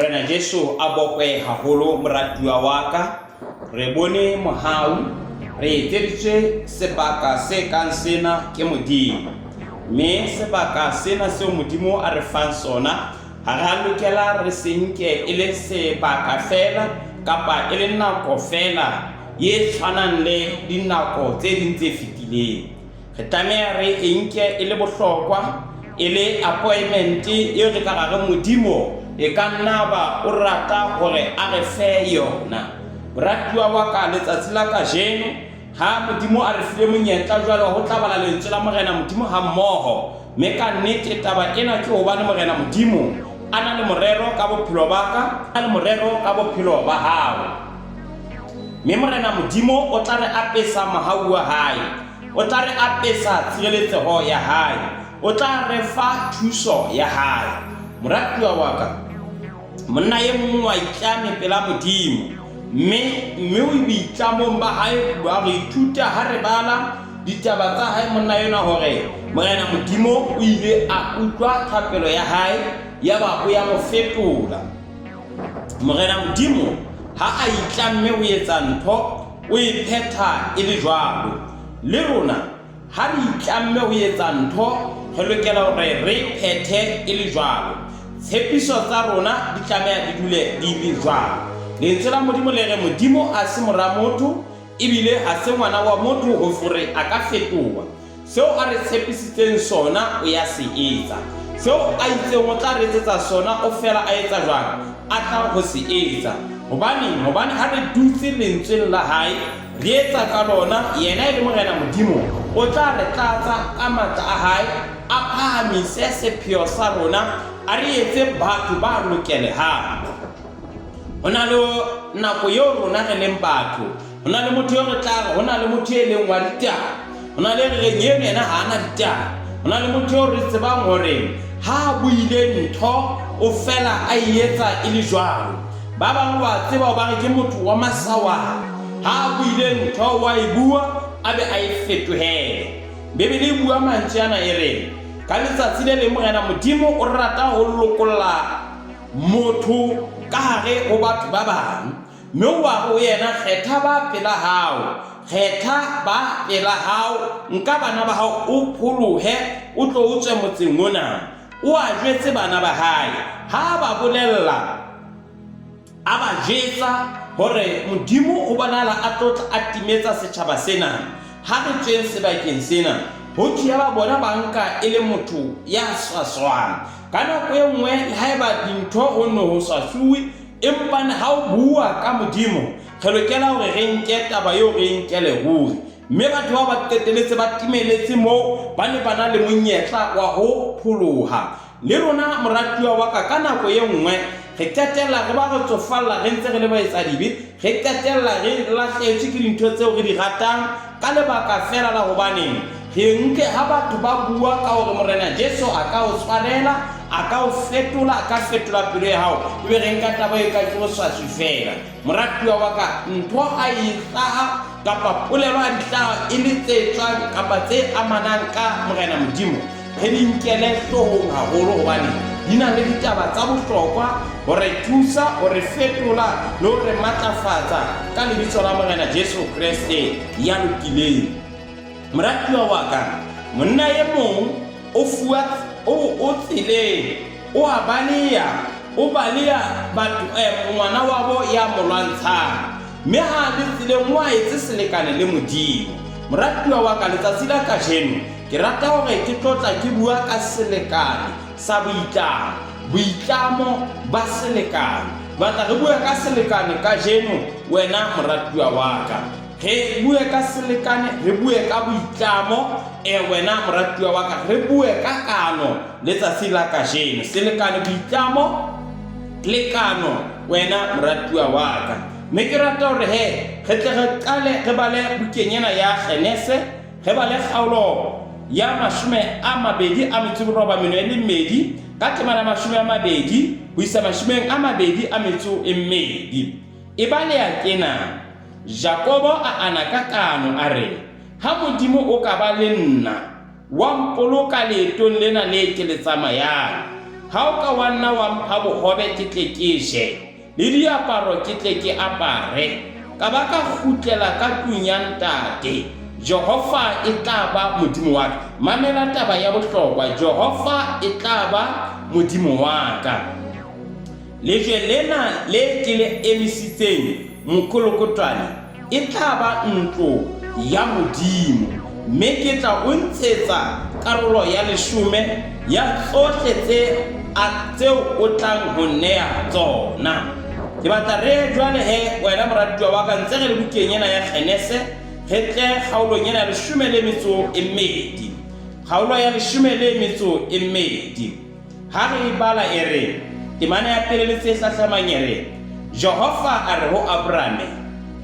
Morena Jesu a bokwe haholo moratuwa wa ka. Re bone mohau, re etseditswe sebaka se kang sena ke Modimo. Mme sebaka sena seo Modimo a re fang sona, ha re a lokela re se nke e le sebaka feela kapa e le nako feela ye tshwanang le dinako tse ding tse fetileng. Re tlameha re e nke e le bohlokwa, e le appointment eo re ka ra re Modimo e ka nna ba o rata hore a re fe yona. Moratuwa wa ka, letsatsi la kajeno ha Modimo a re file monyetla jwale wa ho tla bala lentswe la Morena Modimo hammoho, mme ka nnete taba ena ke hobane Morena Modimo a na le morero ka bophelo ba ka, a na le morero ka bophelo ba hao. Mme Morena Modimo o tla re apesa mohau wa hae, o tla re apesa tshireletseho ya hae, o tla re fa thuso ya hae. Moratuwa wa ka, monna e mong wa itlame pela Modimo, mme mme o boitlamong ba hae wa re ithuta ha re bala ditaba tsa hae monna enwa hore Morena Modimo o ile a utlwa thapelo ya hae yaba o ya mo fetola. Morena Modimo ha a itlamme ho etsa ntho, o e phetha e le jwalo. Le rona ha re itlamme ho etsa ntho, re lokela hore re e phethe e le jwalo. Tshepiso tsa rona di tlameha di dule di le jwalo. Lentswe la Modimo le re Modimo ha se mora motho, ebile ha se ngwana wa motho hore a ka fetoha. Seo a re tshepisitseng sona o ya se etsa. Seo a itseng o tla re etsetsa sona o fela a etsa jwang? A tla ho se etsa. Hobaneng? Hobane ha re dutse Lentsweng la Hae, re etsa ka lona, Yena e le Morena Modimo, o tla re tlatsa ka matla a Hae, a phahamise sepheo sa rona, a re etse batho ba lokelehang. Ho na le nako eo rona re leng batho, ho na le motho eo re tla re ho na le motho e leng wa ditaba, ho na le re reng eno yena ha a na ditaba, ho na le motho eo re tsebang hore ha a buile ntho o fela a e etsa e le jwalo. Ba bang wa tseba o ba re ke motho wa masawana, ha a buile ntho wa e bua a be a e fetohele. Bibele e bua mantswe ana e re, Ka letsatsi le leng Morena Modimo o rata ho lokolla motho ka hare ho batho ba bang, mme wa re ho yena, Kgetha ba pela hao, kgetha ba pela hao, nka bana ba hao, o pholohe, o tlo o tswe motseng ona. O a jwetse bana ba hae, ha a ba bolella, a ba jwetsa hore Modimo o bonahala a tlo tla a timetsa setjhaba sena, ha re tsweng sebakeng sena. Ho thwe yaba bona ba nka e le motho ya swaswang. Ka nako e nngwe le haeba dintho ho ne ho swasuwe, empane ha o bua ka Modimo, re lokela hore re nke taba eo re e nkele ruri. Mme batho bao ba qeteletse ba timeletse moo ba ne ba na le monyetla wa ho pholoha. Le rona moratuwa wa ka, ka nako e nngwe re qetella re ba re tsofalla re ntse re le baetsadibe, re qetella re lahlehetswe ke dintho tseo re di ratang ka lebaka feela la hobaneng re nke ha batho ba bua ka hore Morena Jesu a ka o tshwarela, a ka o fetola, a ka fetola pelo ya hao, ebe re nka taba e ka ke boswaswi feela. Moratuwa wa ka, ntho ha e hlaha kapa polelo ha di hlaha e le tse tswang kapa tse amanang ka Morena Modimo, re di nkele hloohong haholo hobane di na le ditaba tsa bohlokwa ho re thusa, ho re fetola le ho re matlafatsa ka lebitso la Morena Jesu Kreste ya lokileng. Moratuwa wa ka, monna e mong o fuwa o, o tseleng, o a baleha, o baleha batho, eh, ngwana wabo ya mo lwantshang. Mme ha a le tseleng o a etse selekane le Modimo. Moratuwa wa ka, letsatsi la kajeno ke rata hore ke tlo tla ke bua ka selekane sa boitlamo, boitlamo ba selekane. Batla re bue ka selekane kajeno, wena moratuwa wa ka. Re bue ka selekane, re bue ka boitlamo, e wena moratuwa wa ka, re bue ka kano letsatsi la kajeno. Selekane, boitlamo le kano, wena moratuwa wa ka. Mme ke rata hore he re tle re qale re bale bukeng ena ya Genese, re bale kgaolo ya 28 e le mmedi, ka temana ya 20 ho isa 22. E baleha kena. Jakobo a ana ka kano, a re, Ha Modimo o ka ba le nna, wa mpoloka leetong lena le ke le tsamayang. Ha o ka wa nna wa mpha bohobe ke tle ke je, le diaparo ke tle ke apare, ka ba ka kgutlela ka tlung ya ntate, Jehova e tla ba Modimo wa ka. Mamela taba ya bohlokwa, Jehova e tla ba Modimo wa ka. Lejwe lena le ke le emisitseng mokolokotwane e tla ba ntlo ya Modimo, mme ke tla o ntshetsa karolo ya leshome ya tsohle tse a tseo o tlang ho nnea tsona. Ke batla re ye jwale he, wena moratuwa wa ka, ntse re le bukeng ena ya Genese, re tle kgaolong ena ya leshome le metso e mmedi. Kgaolo ya leshome le metso e mmedi. Ha re e bala e re, temana ya pele le tse hlahlamang e re, Jehova a re ho Abrame,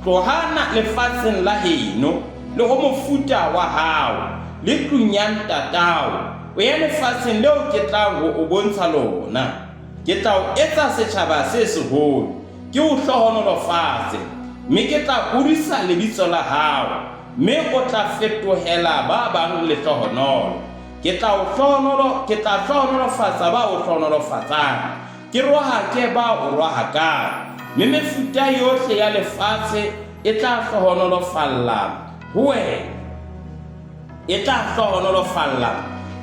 Tloha na lefatsheng la heno le ho mofuta wa hao le tlung ya ntatao, o ye lefatsheng leo ke tlang ho o bontsha lona. Ke tla o etsa setjhaba se seholo, ke o hlohonolofatse, mme ke tla hodisa lebitso la hao, mme o tla fetohela ba bang lehlohonolo. Ke tla o hlohonolo, ke tla hlohonolofatsa ba o hlohonolofatsang, ke rohake ba o rohakang, mme mefuta yohle ya lefatshe e tla hlohonolofalla ho wena. E tla hlohonolofalla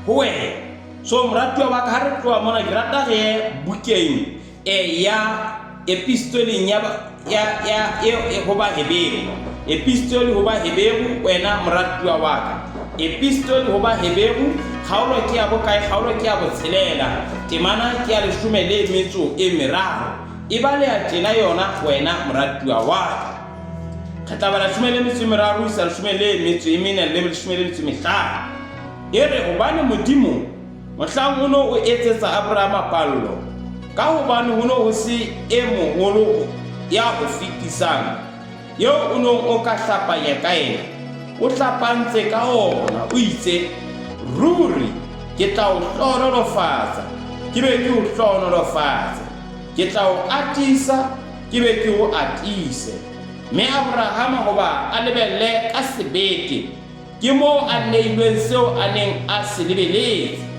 ho wena. So, moratuwa wa ka, ha re tloha mona, ke rata re ye bukeng e ya epistoleng ya ya ya e ho Baheberu. Epistoli ho Baheberu, wena moratuwa wa ka. Epistoli ho Baheberu, kgaolo ke ya bokae? Kgaolo ke ya botshelela, temana ke ya leshome le metso e meraro. E baleha tjena yona, wena moratuwa wa ka. Re tla bala leshome le metso e meraro ho isa leshome le metso e mene le leshome le metso e mehlano. E re, Hobane Modimo Mohlang o no o etsetsa Abrahama pallo, ka hobane ho no ho se e moholo ya o fetisang, eo o nong o ka hlapanya ka yena, o hlapantse ka ona, o itse, Ruri ke tla o hlohonolofatsa, ke be ke o hlohonolofatse, ke tla o atisa, ke be ke o atise. Mme Abrahama hoba a lebelle ka sebete, Ke moo a neilweng seo a neng a se lebeletse.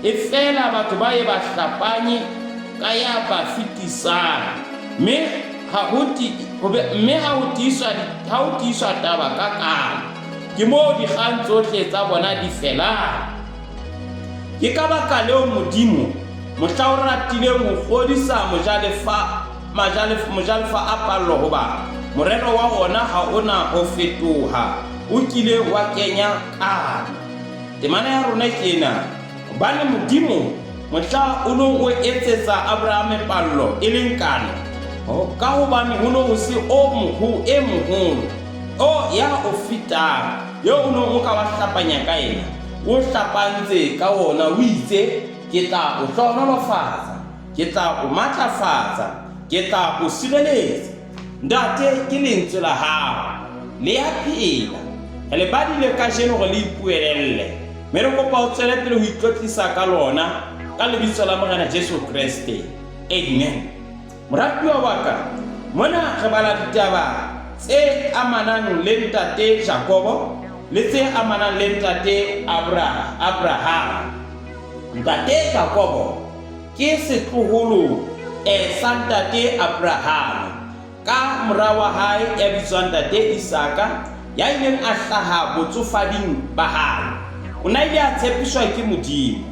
Efela batho ba ye ba hlapanye ka ya ba fetisang, mme ha ho mme ha ho tiiswa ha ho tiiswa taba ka kano, ke moo dikgang tsohle tsa bona di felang. Ke ka baka leo Modimo, mohla o ratileng ho kgodisa mojalefa Majalefa a pallo hoba morero wa ona ha o na ho fetoha, o kile wa kenya kano. Temana ya rona ke ena, Hobane Modimo, mohla o nong o etsetsa Abrahame pallo, e leng kano, ka hobane ho no ho se o moho e moholo o ya o fetang, eo o nong o ka wa hlapanya ka yena, o hlapantse ka wona, o itse, Ke tla o hlohonolofatsa. Ke tla o matlafatsa, ke tla o sireletsa. Ntate, ke lentswe la hao. Le a phela. Re le badile kajeno hore le ipuelelle. Mme re kopa o tswele pele ho itlotlisa ka lona, ka lebitso la Morena Jesu Kreste. Amen. Moratuwa wa ka, mona re bala ditaba tse amanang le ntate Jakobo le tse amanang le ntate Abrahama. Ntate Jakobo ke setloholo sa ntate Abrahama ka mora wa hae ya bitswang ntate Isaka ya ileng a hlaha botsofading ba hae. O ne a ile a tshepiswa ke Modimo,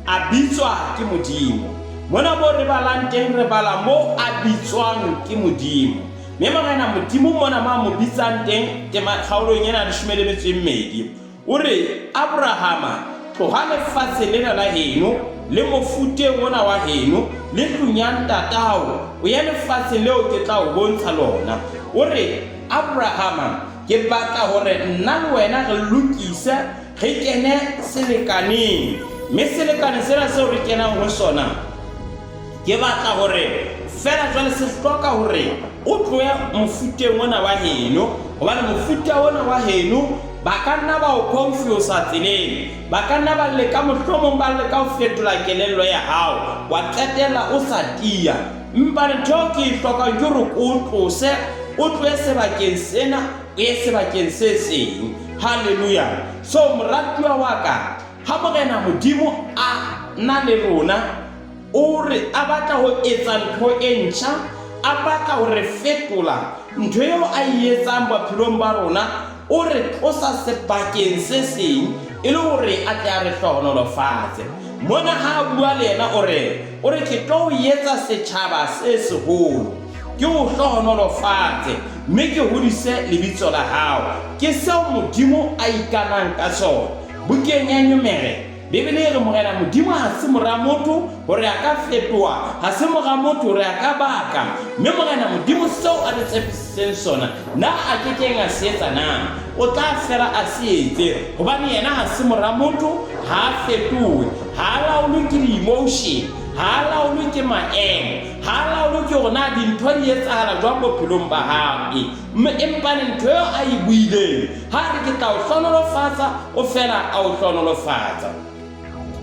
a bitswa ke Modimo. Mona moo re balang teng re bala moo a bitswang ke Modimo. Mme Morena Modimo mona mo a mo bitsang teng tema kgaolong ena ya leshome le metso e mmedi. O re, Abrahama, tloha lefatsheng lena la heno, le mofuteng ona wa heno, le tlung ya ntatao, o ye lefatsheng leo ke tla o bontsha lona. O re, Abrahama, ke batla hore nna le wena re lokise, re kene selekaneng. Mme selekane sena seo re kenang ho sona, Ke batla hore feela jwale se hloka hore o tlohe mofuteng ona wa heno, hobane mofuta ona wa heno ba ka nna ba o confuse tseleng, ba ka nna ba leka mohlomong ba leka ho fetola kelello ya hao, wa qetella o sa tiya. Empa ntho eo ke e hlokang ke hore o tlose, o tlohe sebakeng sena o ye sebakeng se seng. Hallelujah. So moratuwa wa ka, ha Morena Modimo a na le rona, O re a batla ho etsa ntho e ntjha, a batla ho re fetola. Ntho eo a e etsang bophelong ba rona, o re tlosa sebakeng se seng e le hore a tle a re hlohonolofatse. Mona ha a bua le yena o re, o re ke tlo o etsa setjhaba se seholo, ke o hlohonolofatse, mme ke hodise lebitso la hao. Ke seo Modimo a ikanang ka sona. Bukeng ya Numere, Bibele e re Morena Modimo ha se mora motho hore a ka fetoha, ha se mora motho hore a ka baka. Mme Morena Modimo seo a re tshepisitseng sona, na a ke keng a se etsa na? O tla fela a se etse, hobane yena ha se mora motho, ha a fetohe, ha a laolwe ke di-emotion, ha a laolwe ke maemo, ha a laolwe ke hore na dintho di etsahala jwang bophelong ba hae. Mme empane ntho eo a e buileng, ha a re ke tla o hlohonolofatsa, o fela a o hlohonolofatsa.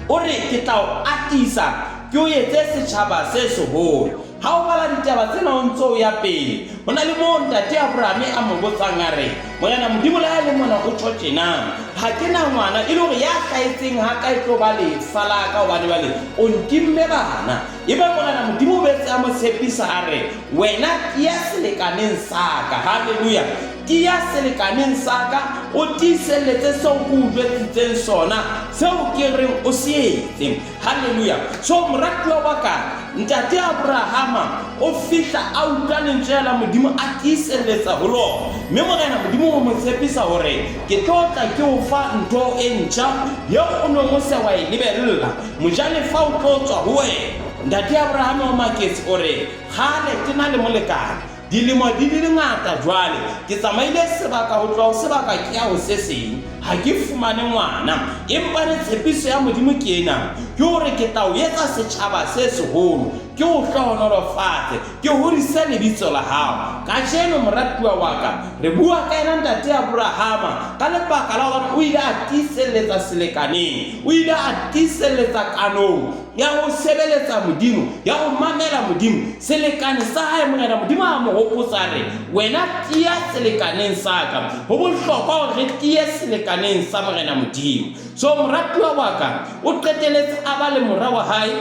O re ke tla o atisa, ke o etse setjhaba se seholo. Ha o bala ditaba tsena o ntse o ya pele, ho na le moo ntate Abrame a mo botsang a re, Morena Modimo le ha e le mona o tjho tjena, ha ke na ngwana, e le hore ya hlahetseng ha ka e tlo ba lefa la ka, hobane jwale o ntimme bana. Ebe Morena Modimo o boetse a mo tshepisa a re, Wena tiya selekaneng sa ka. Haleluya! Tiya selekaneng sa ka, o tiiselletse seo ke o jwetsitseng sona, seo ke reng o se etse. Haleluya! So, moratuwa wa ka, Ntate Abrahama o fihla a utlwa lentswe la Modimo, a tiiselletsa ho lona. Mme Morena Modimo o mo tshepisa hore, Ke tlo tla ke o fa ntho e ntjha eo o neng o se wa e lebella. Mojalefa o tlo tswa ho wena. Ntate Abrahama o maketse, o re, Kgale ke na le molekane, dilemo di le ngata jwale, ke tsamaile sebaka ho tloha ho sebaka ke ya ho se seng, ha ke fumane ngwana. Empa le tshepiso ya Modimo ke ena, ke hore ke tla o etsa setjhaba se seholo, ke o hlohonolofatse, Ke hodise lebitso la hao. Kajeno, moratuwa wa ka, re bua ka yena ntate Abrahama ka lebaka la hobane o ile a tiiselletsa selekaneng. O ile a tiiselletsa kanong ya ho sebeletsa Modimo, ya ho mamela Modimo. Selekane sa hae, Morena Modimo a mo hopotsa a re, Wena tiya selekaneng sa ka. Ho bohlokwa hore re tiye selekaneng sa Morena Modimo. So, moratuwa wa ka, o qeteletse a ba le mora wa hae,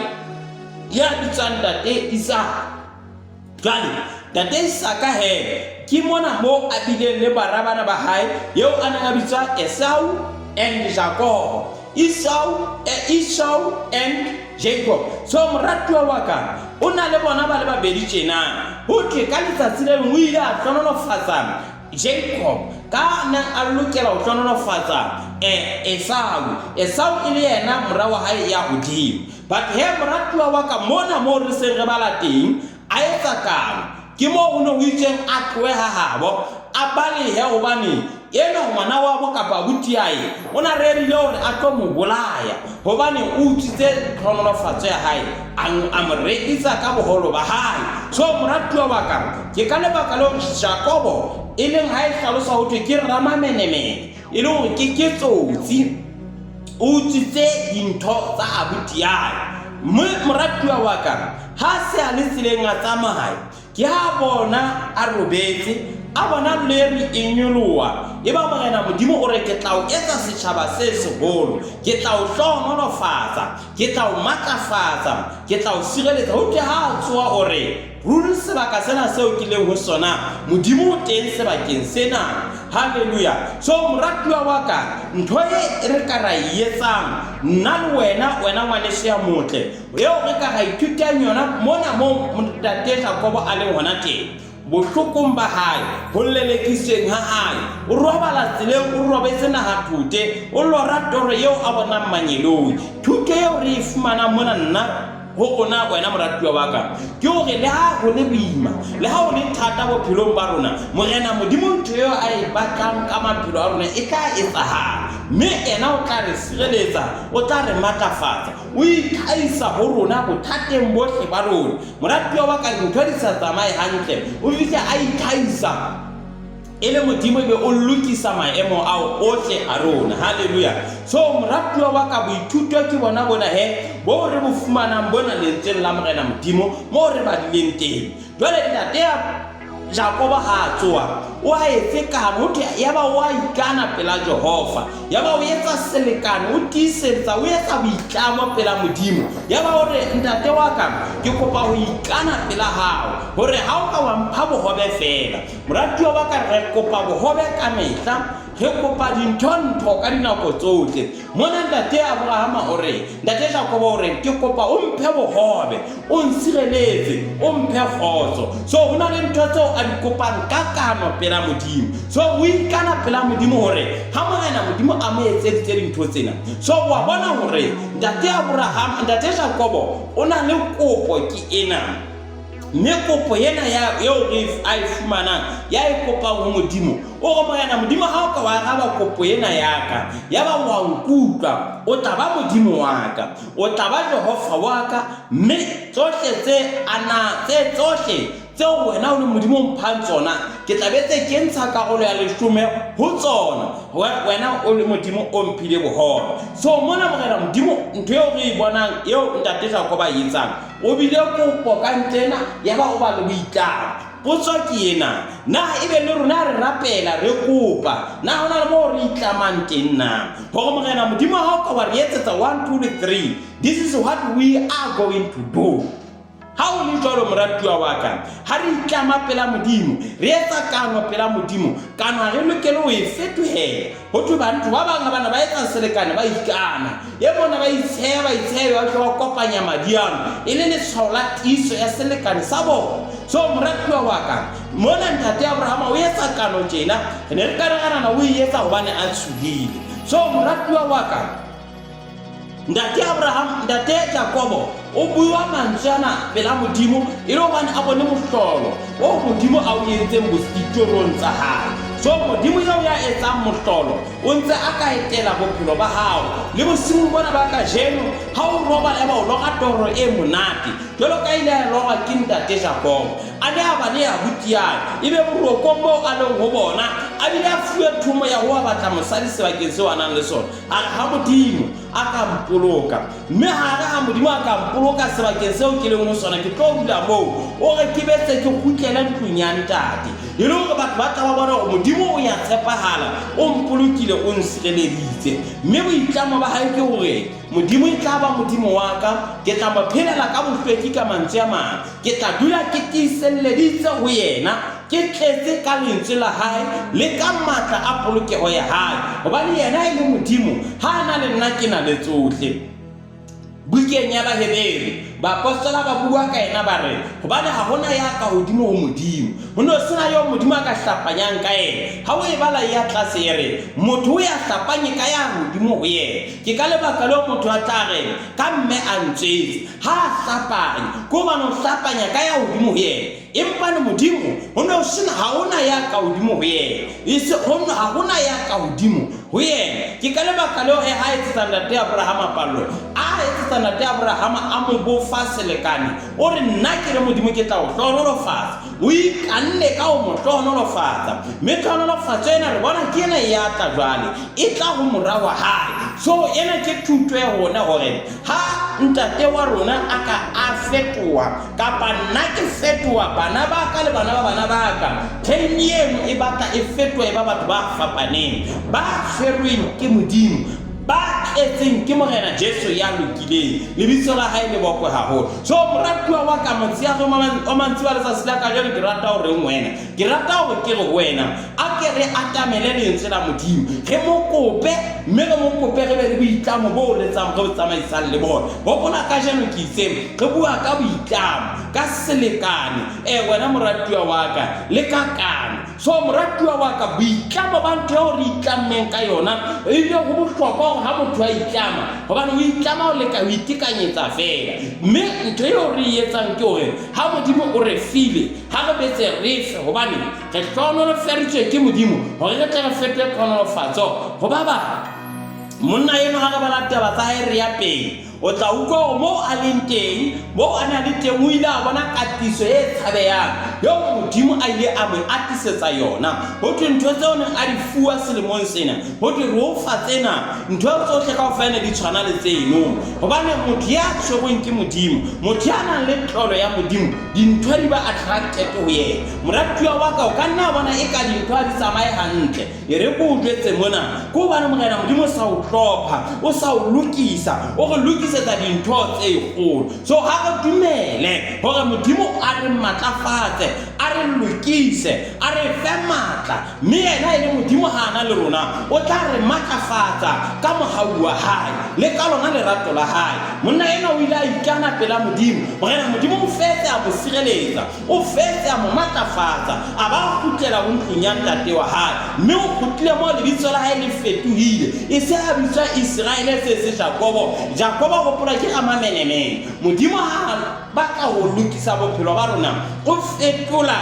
ya bitswang ntate Isaka. Jwale ntate Isaka he ke mona moo a bileng le bara bana ba hae, eo a neng a bitswa Esau and Jakobo. Esau, Esau and Jacob. So moratuwa wa ka o na le bona ba le babedi tjena. Ho thwe ka letsatsi le leng o ile a hlohonolofatsa Jacob ka nang a lokela ho hlohonolofatsa Esau. Esau e le yena mora wa hae ya hodimo. But he moratuwa wa ka mona moo re seng re bala teng a etsa kano ke moo ho ne ho itsweng a tlohe ha habo a balehe hobane enwa ngwana wabo kapa abutiae o na rerile hore a tlo mo bolaya hobane o utswitse tlhohonolofatso ya hae a mo rekisa ka boholo ba hae. So moratuwa wa ka ke ka lebaka leo Jakobo e leng ha e hlalosa ho thwe ke ramamenemene e le hore ke tsotsi. O utswitse dintho tsa abutiae. Mme moratuwa wa ka ha se a le tseleng a tsamaya, ke ha bona a robetse, a bona leri e nyoloha. Eba Morena Modimo o re, Ke tla o etsa setjhaba se seholo, ke tla o hlohonolofatsa, ke tla o matlafatsa, ke tla o sireletsa. Ho thwe ha a tsoha o re, Ruri sebaka sena seo ke leng ho sona, Modimo o teng sebakeng sena. Haleluya! So, moratuwa wa ka, ntho e re ka ra e etsang, nna le wena, wena ngwaneso ya motle, eo re ka ra ithutang yona mona moo Ntate Jakobo a leng hona teng, bohlokong ba hae, ho lelekisweng ha hae, o robala tseleng, o robetse nahathote, o lora toro eo a bonang mangeloi. Thuto eo re e fumanang mona nna, Ho rona, wena moratuwa wa ka, ke hore le ha ho le boima, le ha ho le thata bophelong ba rona, Morena Modimo ntho eo a e batlang ka maphelo a rona e tla etsahala. Mme yena o tla re sireletsa, o tla re matlafatsa, o itlhahisa ho rona bothateng bohle ba rona. Moratuwa wa ka, dintho di sa tsamaye hantle, o fihle a itlhahisa e le Modimo ebe o lokisa maemo ao ohle a rona. Haleluya! So, moratuwa wa ka, boithuto ke bona bona he, boo re bo fumanang bona Lentsweng la Morena Modimo, moo re badileng teng. Jwale ntate ya Jakobo ha a tsoa, o a etse kano, ho thwe yaba o a ikana pela Jehova, yaba o etsa selekane, o tiisetsa, o etsa boitlamo pela Modimo, yaba o re, Ntate wa ka, ke kopa ho ikana pela hao, hore ha o ka wa mpha bohobe feela. Moratuwa wa ka, re kopa bohobe kamehla, re kopa dintho-ntho ka dinako tsohle. Mona ntate Abrahama o re, ntate Jakobo o re, ke kopa o mphe bohobe, o ntshireletse, o mphe kgotso. So ho na le ntho tseo a di kopang ka kano pela Modimo. So o ikana pela Modimo hore ha Morena Modimo a mo etseditse dintho tsena. So wa bona hore ntate Abraham, ntate Jakobo o na le kopo ke ena. Mme kopo ena ya eo re a e fumanang, ya e kopang ho Modimo, o re, Morena Modimo, ha o ka wa araba kopo ena ya ka, yaba wa nkutlwa, o tla ba Modimo wa ka, o tla ba Jehova wa ka, mme tsohle tse ana, tse tsohle tseo wena o le Modimo o mphang tsona, ke tla be tse ke ntsha karolo ya leshome ho tsona. Wena o le Modimo o mphile bohobe. So mona Morena Modimo, ntho eo re e bonang, eo Ntate Jakoba a e etsang, O bile kopo ka ntlena yaba o ba le boitlamo. Potso ke ena, Na ebe le rona re rapela, re kopa? Na ho na le moo re itlamang teng na? Hore Morena Modimo ha o ka wa re etsetsa one, two le three, this is what we are going to do. Ha ho le jwalo, moratuwa wa ka, ha re itlama pela Modimo, re etsa kano pela Modimo, kano ha re lokele ho e fetohela. Ho thwe bantho ba bang bana ba etsa selekane ba ikana. E mona ba itsheya ba itsheya ba tle ba kopanya madi ano e le letshwao la tiiso ya selekane sa bona. So moratuwa wa ka, mona ntate Abrahama o etsa kano tjena, re ne re ka nahanana o e etsa hobane a tshohile. So moratuwa wa ka, Ntate Abraham, ntate Jakobo o bua mantswe ana pela Modimo e le hobane a bone mohlolo oo Modimo a o entseng ditorong tsa hae. So Modimo eo ya etsang mohlolo o ntse a ka etela bophelo ba hao le bosiung bona ba kajeno ha o robala eba o lora toro e monate jwalo ka ile ya lorwa ke ntate Jakobo. A ne a ba le abuti yae ebe borokong boo a leng ho bona a bile a fuwe thomo ya ho wa batla mosadi sebakeng seo a nang le sona. A re, Ha Modimo a ka mpoloka, mme ha re ha Modimo a ka mpoloka sebakeng seo ke leng ho sona, ke tlo dula moo. O re ke betse ke kgutlele ntlong ya ntate, e le hore batho ba tla ba bona hore Modimo o ya tshepahala, o mpolokile, o nsireleditse. Mme boitlamo ba hae ke hore Modimo e tla ba Modimo wa ka, ke tla mo phelela ka bohlweki ka mantswe a mang. Ke tla dula ke tiiselleditse ho yena, ke tletse ka lentswe la hae le ka matla a polokeho ya hae, hobane yena e le Modimo, ha a na le nna ke na le tsohle. Bukeng ya Baheberu, baapostola ba bua ka yena ba re, Hobane ha ho na ya ka hodimo ho Modimo, ho no se na eo Modimo a ka hlapanyang ka yena. Ha o e bala e ya tlase e re, Motho o ya hlapanye ka ya hodimo ho yena. Ke ka lebaka leo motho a tla re, Ka mme a ntswetse. Ha a hlapanya, ke hobane o hlapanya ka ya hodimo ho yena. Empa ne Modimo, ho ne ho sena, ha ho na ya ka hodimo ho yena. E se, ho, ha ho na ya ka hodimo ho yena. Ke ka lebaka leo he ha etsetsa ntate Abrahama pallo, a etsetsa ntate Abrahama a mo bofa selekane, o re, Nna ke le Modimo ke tla o hlohonolofatsa. O ikanne ka ho mo hlohonolofatsa. Mme tlhohonolofatso ena re bona ke ena e a tla jwale, e tla ho mora wa hae. So ena ke thuto ya rona hore Ha ntate wa rona a ka a fetoha, kapa nna ke fetoha, bana ba ka le bana ba bana ba ka, team eno e batla e fetoha e ba batho ba fapaneng, ba tshwerweng ke Modimo, ba tletseng ke Morena Jesu ya lokileng. Lebitso la hae le bokwe haholo. So, moratuwa wa ka, motshehare o mantsiboya letsatsi la kajeno, ke rata ho reng wena? Ke rata hore ke re ho wena, A ke re atamele Lentswe la Modimo, re mo kope, mme re mo kope re be le boitlamo boo re re bo tsamaisang le bona. Hopola kajeno ke itse re bua ka boitlamo, ka selekane, e, wena moratuwa wa ka, le ka kano. So, moratuwa wa ka, boitlamo ba ntho eo re itlammeng ka yona, ebile ho bohlokwa hore ha motho a itlama, hobane o itlama ho leka ho itekanyetsa feela. Mme ntho eo re e etsang ke hore ha Modimo o re file, ha re betse re fe, hobane Re hlohonoloferitswe ke Modimo hore re tle re fetohe tlhohonolofatso ho ba bang. Monna eno ha re bala taba tsa hae re ya pele. O tla utlwa hore moo a leng teng, moo a na le teng, o ile a bona katiso e tshabehang eo Modimo a ile a mo atisetsa yona. Ho thwe ntho tseo neng a di fuwa selemong sena, ho thwe re o fa tsena, ntho tsohle kaofela ne di tshwana le tseno. Hobane motho ya tshwerweng ke Modimo, motho ya nang le tlolo ya Modimo, dintho di ba attracted ho yena. Moratuwa wa ka, o ka nna wa bona eka dintho ha di tsamaye hantle. E re ke o jwetse mona, ke hobane Morena Modimo o sa o hlopha, o sa o lokisa, o re lokisetsa dintho tse kgolo. So ha re dumele hore Modimo a re matlafatse, a re lokise, a re fe matla, mme yena e le Modimo ha a na le rona, o tla re matlafatsa ka mohau wa hae le ka lona lerato la hae. Monna enwa o ile a ikana pela Modimo, Morena Modimo o fetse a mo sireletsa. O fetse a mo matlafatsa, a ba a kgutlela ho ntlong ya ntate wa hae, mme o kgutlile moo lebitso la hae le fetohile, e se a bitswa Iseraele, se se Jakobo. Jakobo hopola ke ramamenemene. Modimo ha a batla ho lokisa bophelo ba rona, o fetola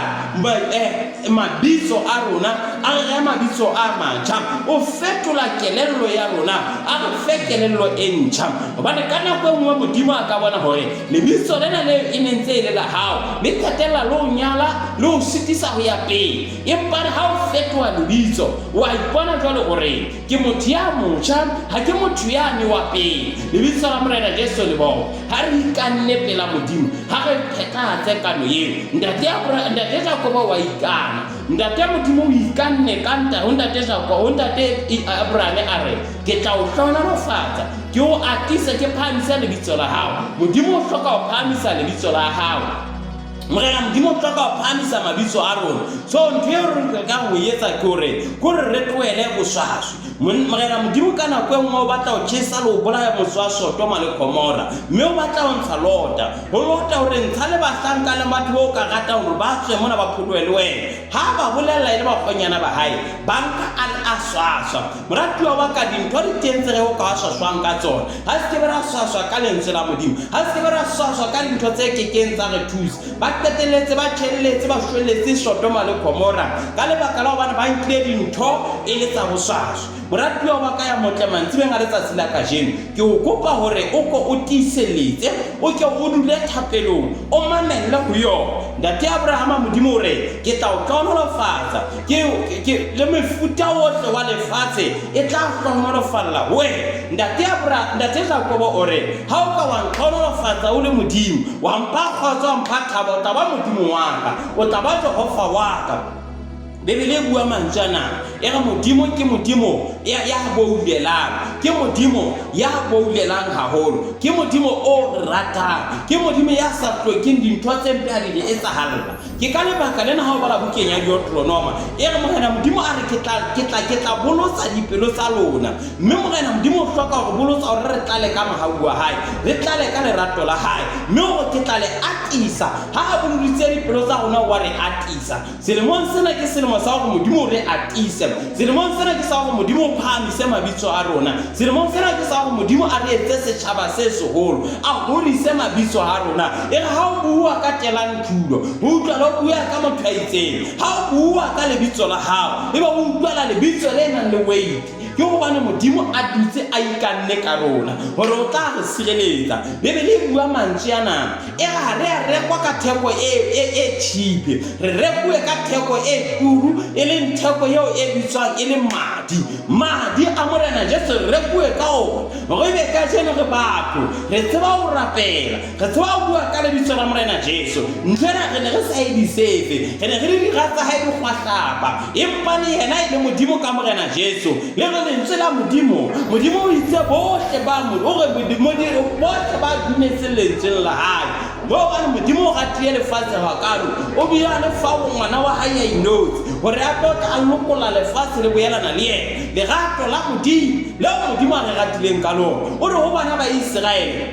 mabitso a rona, a re reha mabitso a matjha, o fetola kelello ya rona, a re fe kelello e ntjha. Hobane ka nako e nngwe Modimo a ka bona hore Lebitso lena leo e neng ntse e le la hao le qetella le o nyala le o sitisa ho ya pele. Empa re ha o fetoha lebitso, o a ipona jwale o re, Ke motho ya motjha, ha ke motho yane wa pele. Lebitso la Morena Jesu le bokwe. Ha re ikanne pela Modimo, ha re phethahatse kano eo. Ntate Abra, Ntate Jakobo wa ikana. Ntate Modimo o ikanne ka nta, ho Ntate Jakobo, ho Ntate Abrahame a re, Ke tla o hlohonolofatsa, ke o atise, ke phahamise lebitso la hao. Modimo o hloka ho phahamisa lebitso la hao. Morena Modimo o hloka ho phahamisa mabitso a rona. So ntho eo re hlokang ho e etsa ke hore, ke hore re tlohele boswaswi. Morena Modimo ka nako e nngwe o batla ho tjhesa le ho bolaya motse wa Sodoma le Gomora, mme o batla ho ntsha Lota. Ho Lota hore ntsha le bahlanka le batho bao o ka ratang hore ba tswe mona ba pholohe le wena. Ha ba bolella e le bakgonyana ba hae, ba nka a le a swaswa. Moratuwa wa ka, dintho di teng tse re o ka swaswang ka tsona. Ha se ke be ra swaswa ka lentswe la Modimo. Ha se ke be ra swaswa ka dintho tse ke keng tsa re thusa. Ba qetelletse ba tjhelletse, ba shwelletse Sodoma le Gomora ka lebaka la hobane ba nkile dintho e le tsa boswaswa. Moratuwa wa ka ya motle, mantsibeng a letsatsi la kajeno, ke o kopa hore o ko o tiiselletse, o ke o dule thapelong, o mamelle ho yona. Ntate Abrahama, Modimo o re, Ke tla o hlohonolofatsa. Ke, ke, le mefuta wohle wa lefatshe e tla hlohonolofalla ho wena. Ntate Abra, Ntate Jakobo o re, Ha o ka wa ntlhohonolofatsa o le Modimo, wa mpha kgotso, wa mpha thabo, o tla ba Modimo wa ka, o tla ba Jehova wa ka. Bibele e bua mantswe ana, e re Modimo ke Modimo ya, ya boulelang, ke Modimo ya boulelang haholo, ke Modimo o re ratang, ke Modimo ya sa hlokeng dintho tse mpe ha di re etsahalla. Ke ka lebaka lena ha o bala bukeng ya Deuteronoma, e re Morena Modimo a re ke tla, ke tla, ke tla bolotsa dipelo tsa lona. Mme Morena Modimo o hloka hore bolotsa hore re tlale ka mohau wa hae, re tlale ka lerato la hae. Mme o re ke tla le atisa. Ha a boloditse dipelo tsa rona, o a re atisa. Selemong sena ke selemo sa hore Modimo o re atise. Selemong sena ke sa hore Modimo o phahamise mabitso a rona. Selemong sena ke sa hore Modimo a re etse setjhaba se seholo, a hodise mabitso a rona. E re ha o bua ka Telang Thulo, ho utlwala o bua ka motho a itseng. Ha o bua ka lebitso la hao, ebe ho utlwala lebitso le nang le weight. Ke hobane Modimo a dutse a ikanne ka rona hore o tla re sireletsa. Bibele e bua mantswe ana. E re ha re a rekwa ka theko e, e, e cheap. Re rekuwe ka theko e turu, e leng theko eo e bitswang e le madi. Madi a Morena Jesu re rekuwe ka ona. Hore ebe kajeno re batho, re tseba ho rapela, re tseba ho bua ka lebitso la Morena Jesu. Ntho ena re ne re sa e disefe, re ne re le dira tsa hae di kgwahlapa. Empa le yena e le Modimo ka Morena Jesu. Le re lentswe la Modimo, Modimo o itse bohle ba mo, o re bohle ba dumetseng lentsweng la hae. Hobane Modimo o ratile lefatshe hakalo, o bile a le fa ngwana wa hae ya inotshi, hore a tlo tla a lokolla lefatshe le boelana le yena. Lerato la Modimo, leo Modimo a re ratileng ka lona. O re ho bana ba Iseraele,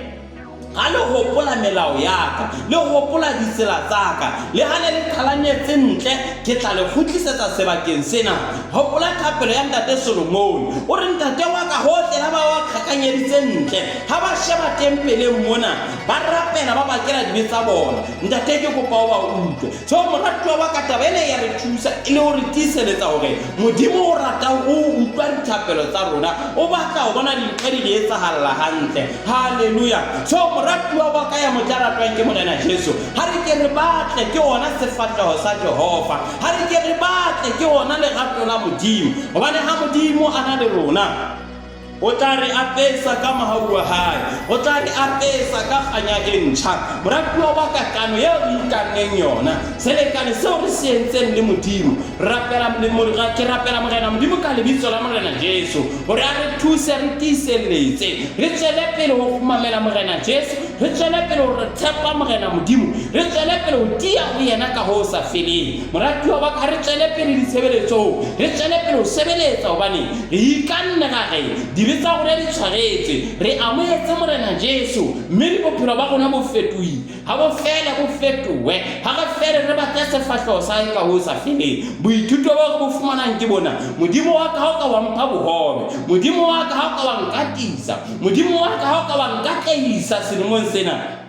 Ha le hopola melao ya ka, le hopola ditsela tsa ka, le ha le le qhalanyetse ntle, ke tla le kgutlisetsa sebakeng sena. Hopola thapelo ya Ntate Solomone. O re, Ntate wa ka, hohle ha ba ba qhakanyeditse ntle, ha ba sheba tempeleng mona, ba rapela ba bakela dibe tsa bona. Ntate, ke kopa o ba utlwe. So, moratuwa wa ka, taba ena ya re thusa e le ho re tiiseletsa hore Modimo o rata o utlwa dithapelo tsa rona, o batla ho bona dintho di re etsahalla hantle. Haleluya! So, moratuwa wa ka ya motla ratwang ke Morena Jesu, ha re ke re batle ke ona sefahleho sa Jehova, ha re ke re batle ke ona lerato la Modimo, hobane ha Modimo a na le rona, O tla re apesa ka mohau wa hae, o tla re apesa ka kganya e ntjha. Moratuwa wa ka, kano eo re ikanneng yona, selekane seo re se entseng le Modimo, rapela, ke rapela Morena Modimo ka lebitso la Morena Jesu hore a re thuse, re tiiselletse, re tswele pele ho kgumamela Morena Jesu, re tswele pele ho re tshepa Morena Modimo, re tswele pele ho tiya ho yena ka ho sa feleng. Moratuwa wa ka, re tswele pele ditshebeletsong, re tswele pele ho sebeletsa, hobane re ikanne ra re dibe tsa rona di tshwaretswe, re amohetse Morena Jesu, mme le bophelo ba rona bo fetohile. Ha bo fele bo fetohe, ha re fele re batle sefahleho sa hae ka ho sa feleng. Boithuto boo re bo fumanang ke bona: Modimo wa ka ha o ka wa mpha bohobe, Modimo wa ka ha o ka wa nkatisa, Modimo wa ka ha o ka wa nkatlehisa selemong sena,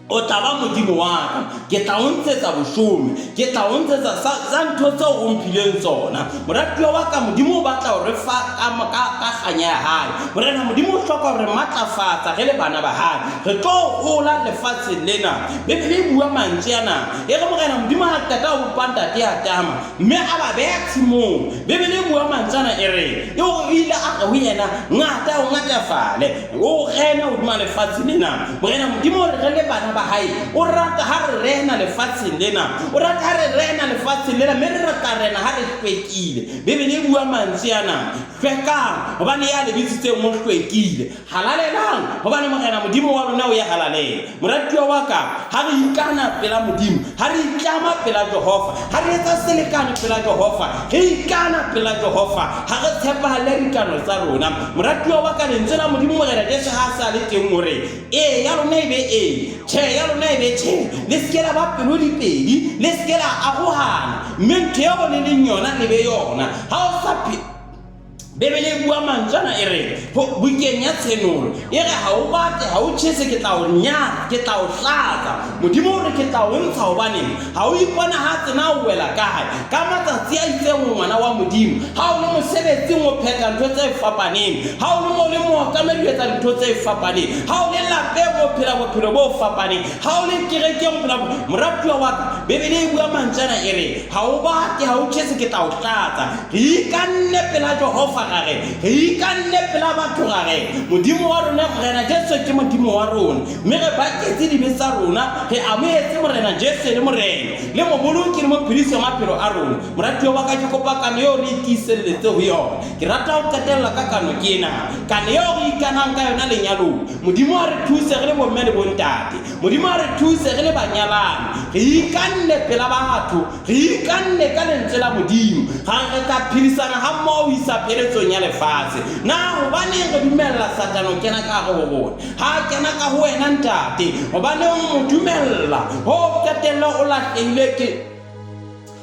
O tla ba Modimo wa ka, ke tla o ntshetsa boshome, ke tla o ntshetsa sa, sa ntho tseo o mphileng tsona. Moratuwa wa ka, Modimo o batla ho re fa ka, ka, ka kganya ya hae. Morena Modimo o hloka ho re matlafatsa re le bana ba hae. Re tlo hola lefatsheng lena. Bibele e bua mantswe ana, e re Morena Modimo ha qeta ho bopa ntate Adama, mme a ba beha tshimong. Bibele e bua mantswe ana e re, e o ile a re ho yena, Ngata o ngatafale. O rena hodima lefatshe lena. Morena Modimo o re re le bana ba hae. O rata ha re rena lefatsheng lena. O rata ha re rena lefatsheng lena, mme re re tla rena ha re hlwekile. Bibele e bua mantswe ana, Hlwekang, hobane ya le bitsitseng o hlwekile. Halalelang, hobane Morena Modimo wa lona o ya halalela. Moratuwa wa ka, ha re ikana pela Modimo, ha re itlama pela Jehova, ha re etsa selekane pela Jehova, re ikana pela Jehova, ha re tshepahalle dikano tsa rona. Moratuwa wa ka, lentswe la Modimo Morena Jesu ha a sa le teng o re, Ee ya lona e be ee, tjhe ya lona e be tjhe. Le se ke la ba pelo di pedi, le se ke la arohana, mme ntho eo le leng yona le be yona. Ha o sa Bibele e bua mantswe ana e re bukeng ya Tshenolo e re ha o bate ha o tjhese ke tla o nyatsa ke tla o hlatsa. Modimo o re ke tla o ntsha hobaneng ha o iponahatse na o wela kae ka matsatsi a itseng o ngwana wa Modimo. Ha o le mosebetsing o phetha ntho tse fapaneng, ha o le mo le mookamedi o etsa dintho tse fapaneng, ha o le lapeng o phela bophelo bo fapaneng, ha o le kerekeng o phela moratuwa wa ka. Bibele e bua mantswe ana e re ha o bate ha o tjhese ke tla o hlatsa. Re ikanne pela Jehova ra re, re ikanne pela batho ra re, Modimo wa rona, Morena Jesu ke Modimo wa rona, mme re baketse dibe tsa rona, re amohetse Morena Jesu e le Morena, le Moboloki le Mophedisi wa maphelo a rona. Moratuwa wa ka, ke kopa kano eo re itiiselletse ho yona. Ke rata ho qetella ka kano ke ena, kano eo re ikanang ka yona lenyalong. Modimo a re thuse re le bomme le bontate. Modimo a re thuse re le banyalani. Re ikanne pela batho. Re ikanne ka lentswe la Modimo, ra re re tla phedisana ha mmoho ho isa pheletsong ya lefatshe. Na hobaneng re dumella Satane ho kena ka hare ho rona? Ha a kena ka ho wena, ntate, hobaneng o mo dumella ho qetelle o lahlehile ke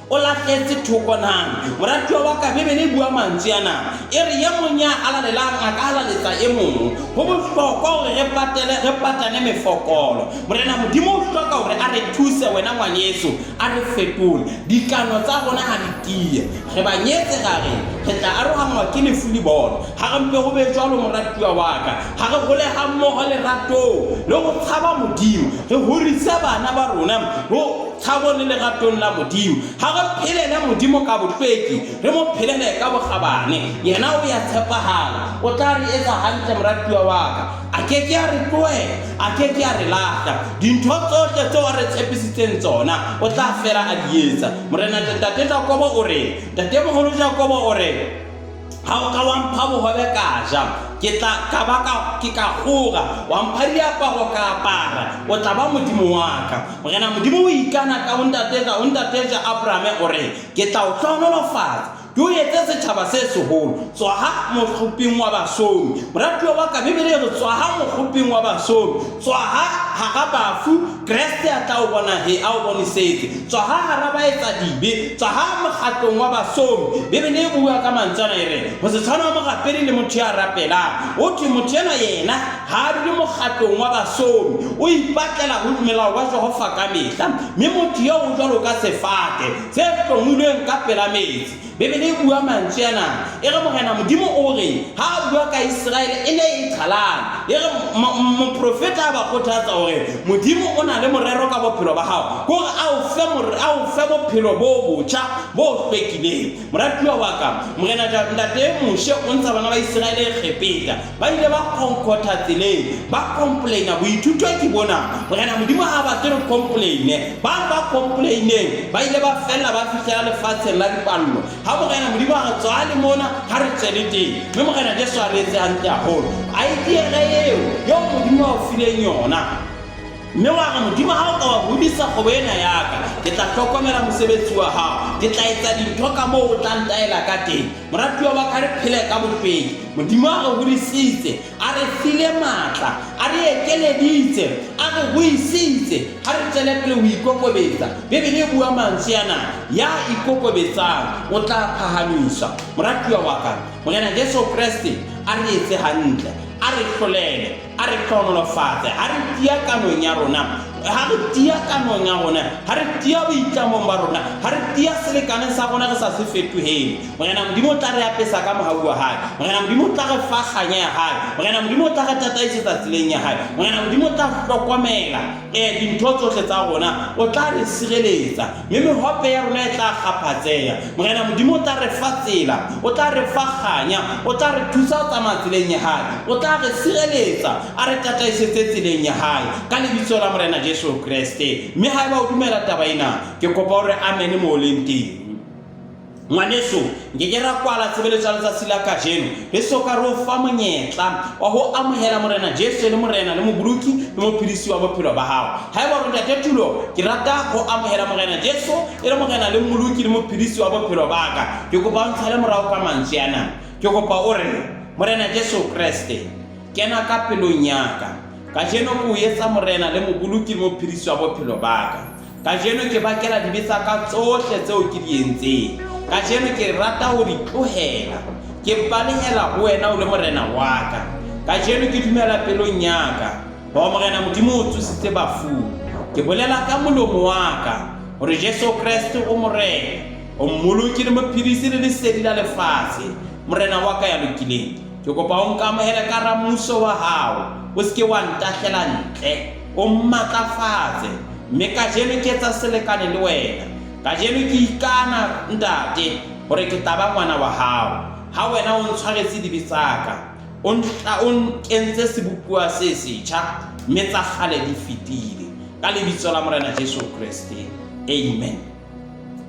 o lahletse thoko na? Moratuwa wa ka, Bibele e bua mantswe ana, e re e mong ya halalelang a ka halaletsa e mong. Ho bohlokwa hore re patele re patane mefokolo. Morena Modimo o hloka hore a re thuse wena ngwaneso. A re fetole. Dikano tsa rona ha di tiye. Re ba nyetse ra re, re tla arohanngwa ke lefu le bona. Ha re mpe ho be jwalo, moratuwa wa ka. Ha re hole hammoho leratong le ho tshaba Modimo. Re horise bana ba rona ho tshabong le leratong la Modimo. Ha re phelele Modimo ka bohlweki, re mo phelele ka bokgabane. Yena o ya tshepahala. O tla re etsa hantle, moratuwa wa ka. A ke ke a re tlohela, a ke ke a re lahla. Dintho tsohle tseo a re tshepisitseng tsona, o tla fela a di etsa. Morena Ntate Jakobo o re, Ntatemoholo Jakobo o re, Ha o ka wa mpha bohobe ka ja, ke tla ka ba ka ke ka kgora, wa mpha diaparo ka apara, o tla ba Modimo wa ka. Morena Modimo o ikana ka ho ntate ho ntate Abrame o re, Ke tla o hlohonolofatsa, Ke o etse setjhaba se seholo. Tswaha mokgoping wa basomi. Moratuwa wa ka, Bibele e re tswaha mokgoping wa basomi. Tswaha. hara bafu, Kreste a tla o bona he, a o bonesetse. Tswa ha hara baetsadibe, tswa ha mokgatlong wa basomi. Bibele e bua ka mantswe ana e re, ho se tshwane wa morapedi le motho ya rapelang. O thwe motho enwa yena ha a dule mokgatlong wa basomi, o ipatlela ho melao wa Jehova ka mehla. Mme motho eo o jwalo ka sefate se hlomilweng ka pela metsi. Bibele e bua mantswe ana, e re Morena Modimo o re, ha a bua ka Iseraele e ne e qhalane. E re moprofeta a ba kgothatsa hore Modimo o na le morero ka bophelo ba hao, ke hore a o fe a o fe bophelo bo botjha bo hlwekileng. Moratuwa wa ka, Morena Ntate Moshe o ntsha bana ba Iseraele Egepeta. Ba ile ba khonkotha tseleng, ba complaina. Boithuto ke bona. Morena Modimo ha a batle re complaine. Ba ba complaineng ba ile ba fella ba fihlela lefatsheng la dipallo. Ha Morena Modimo a re tswa le mona, ha re tswele teng. Mme Morena Jesu a re etse hantle haholo. Idea eo, eo Modimo a o fileng yona. Mme wa re, Modimo, ha o ka wa hodisa kgwebo ena ya ka, ke tla hlokomela mosebetsi wa hao. Ke tla etsa dintho ka moo o tla ntaela ka teng. Moratuwa wa ka, re phele ka bohlweki. Modimo a re hodisitse, a re file matla, a re ekeleditse, a re ruisitse. Ha re tswele pele ho ikokobetsa. Bibele e bua mantswe ana, Ya ikokobetsang o tla phahamiswa. Moratuwa wa ka, Morena Jesu Kreste a re etse hantle, a re hlolele. A re hlohonolofatse ha re tiya kanong ya rona, ha re tiya kanong ya rona, ha re tiya boitlamong ba rona, ha re tiya selekaneng sa rona re sa se fetohele. Morena Modimo o tla re apesa ka mohau wa hae. Morena Modimo o tla re fa kganya ya hae. Morena Modimo o tla re tataisetsa tseleng ya hae. Morena Modimo o tla hlokomela dintho tsohle tsa rona. O tla re sireletsa. Mme mehope ya rona e tla kgaphatseha. Morena Modimo o tla re fa tsela, o tla re fa kganya, o tla re thusa ho tsamaya tseleng ya hae, o tla re sireletsa, a re tataisetse tseleng ya hae, ka lebitso la Morena Jesu Kreste. Mme haeba o dumela taba ena, ke kopa o re amene moo o leng teng. Ngwaneso, nke ke ra kwala tshebeletso ya letsatsi la kajeno re so ka re o fa monyetla wa ho amohela Morena Jesu e le Morena le Moboloki le Mophedisi wa bophelo ba hao. Haeba o re, Ntate Tulo, ke rata ho amohela Morena Jesu e le Morena le Mmoloki le Mophedisi wa bophelo ba ka, ke kopa o ntshale morao ka mantswe ana. Ke kopa o re, Morena Jesu Kreste, kena ka pelong ya ka. Kajeno ke o etsa Morena le Moboloki le Mophedisi wa bophelo ba ka. Kajeno ke bakela dibe tsa ka tsohle tseo ke di entseng. Kajeno ke rata ho di tlohela. Ke balehela ho wena o le Morena wa ka. Kajeno ke dumela pelong ya ka hore Morena Modimo o tsositse bafung. Ke bolela ka molomo wa ka hore Jesu Kreste o Morena, o Mmoloki le Mophedisi le lesedi la lefatshe, Morena wa ka ya lokileng. Ke kopa o nkamohele ka hara mmuso wa hao, o se ke wa ntahlela ntle. O mmatlafatse, mme kajeno ke etsa selekane le wena. Kajeno ke ikana, Ntate, hore ke tla ba ngwana wa hao. Ha wena o ntshwaretse dibe tsa ka, o o nkentse sebopuwa se setjha, mme tsa kgale di fetile. Ka lebitso la Morena Jesu Kreste. Amen.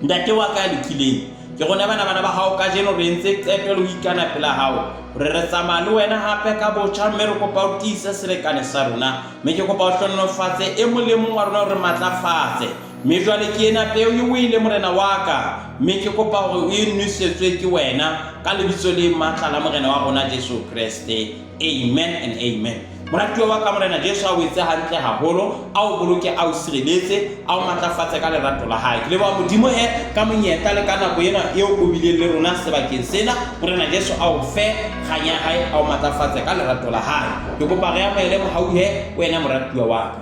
Ntate wa ka ya lokileng, ke rona bana bana ba hao kajeno re entse qeto le ho ikana pela hao hore re tsamaya le wena hape ka botjha, mme re kopa o tiise selekane sa rona, mme ke kopa o hlohonolofatse e mong le mong wa rona o re matlafatse. Mme jwale ke ena peo e wele, Morena wa ka, mme ke kopa hore o e nwesetswe ke wena ka lebitso le matla la Morena wa rona Jesu Kreste. Amen and amen. Moratuwa wa ka, Morena Jesu a o etse hantle haholo, a o boloke, a o sireletse, a o matlafatse ka lerato la hae. Ke leboha Modimo he ka monyetla le ka nako ena eo o bileng le rona sebakeng sena. Morena Jesu a o fe kganya ya hae, a o matlafatse ka lerato la hae. Ke kopa re amohele mohau he, wena moratuwa wa ka.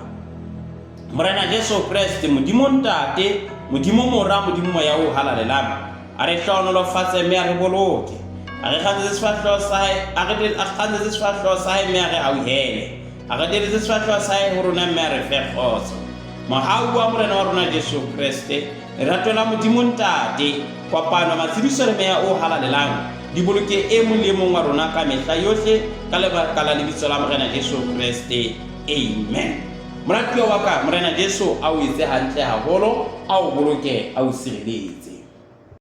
Morena Jesu Kreste, Modimo Ntate, Modimo Mora, Modimo Moya o Halalelang, a re hlohonolofatse mme a re boloke. A re kgantshetse sefahleho sa hae, a re a kgantshetse sefahleho sa hae mme a re hauhele. A re teletse sefahleho sa hae ho rona mme a re fe kgotso. Mohau wa Morena wa rona Jesu Kreste, lerato la Modimo Ntate, kopano, matshediso le Meya o Halalelang di boloke e mong le e mong wa rona ka mehla yohle ka lebaka la lebitso la Morena Jesu Kreste. Amen. Moratuwa wa ka, Morena Jesu a o etse hantle haholo, a o boloke, a o sireletse.